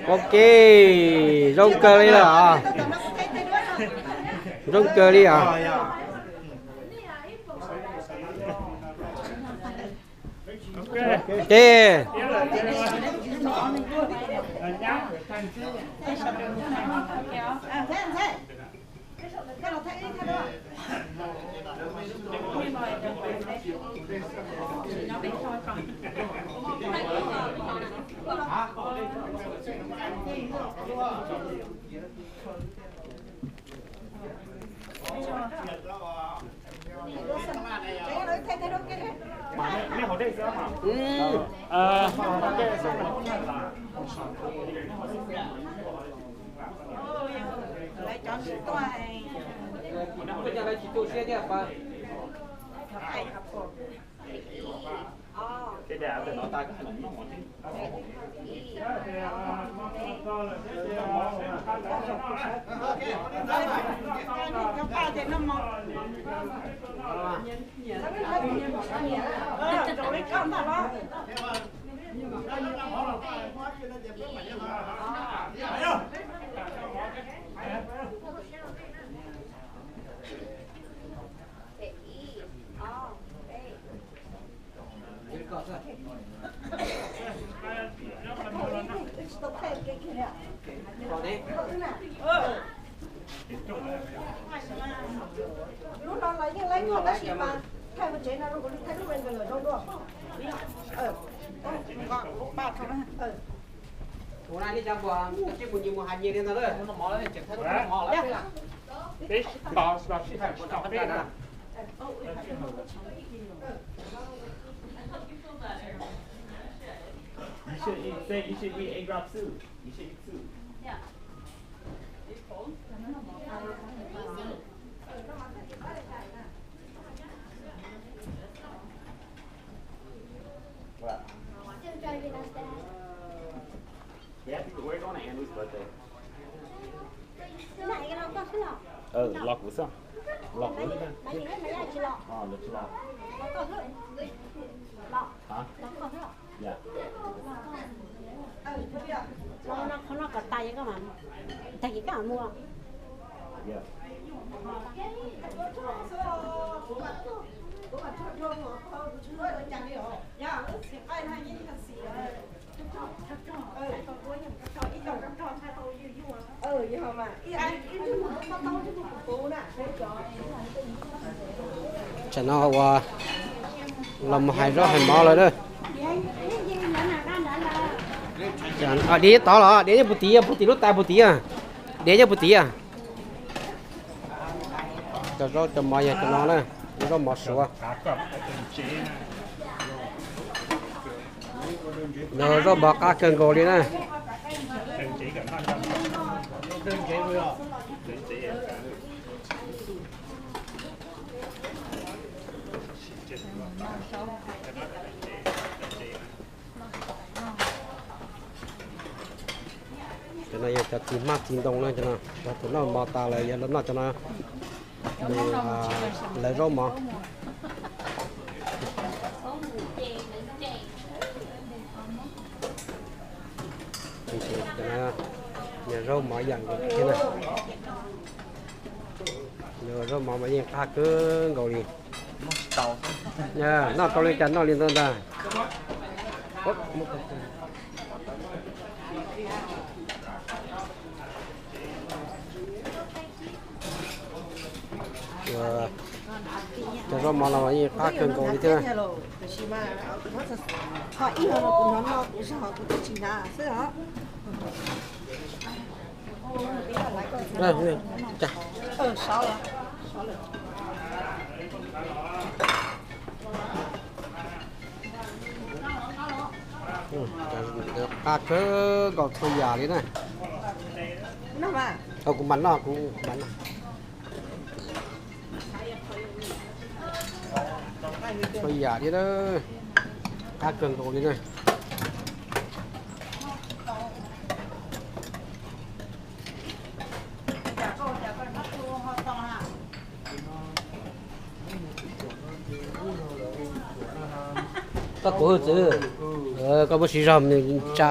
Ok, zoo kawg li lawm os. Zoo kawg li os. Ok. Lub no los yeej laib koj tab sis mas thaij ua tsev no rau kuv li thaij lub regular zoo dua. Tus na nej cov npua tsis mus nyias mus hais nyias li ntawd lawm. You should eat, say you should eat egg drop soup. You should eat soup. What? Yeah, we're going to Andy's birthday. Los kuv xwb. Los kuv xwb. Los tsis los. Hả? Yeah. Qhov no kom tas koj mas, tag kis koj mam mus. Yeah. Tsam no ua los mus hais zaub hais mov lawm na. Diav tod los diav nyob puag tid, puag tim lub tais puag tid. Diav nyob puag tid. Cov zaub cov mov yog cov no na, zaub mov suav. Yog zaub mov qab kawg nkaus li na. Cov no yog cov txiv hmab txiv ntoo na, cov no cov tus noj mov tas lawm yog los noj cov no. Lawv zaub mov. Cov no yog zaub mov yam nkaus thiab na. Zaub mov mas yeej qab kawg nkaus li. Noj tau li cas noj li ntawd ntag. Cov zaub mov no mas yeej qab kawg nkaus li thiab. Qab kawg nkaus txhua yam li na. Kuv mam noj, kuv mam noj. Txhua yam li na, qab kawg nkaus li na. Koj kuv hwj txwv, koj muab siv zog tsa.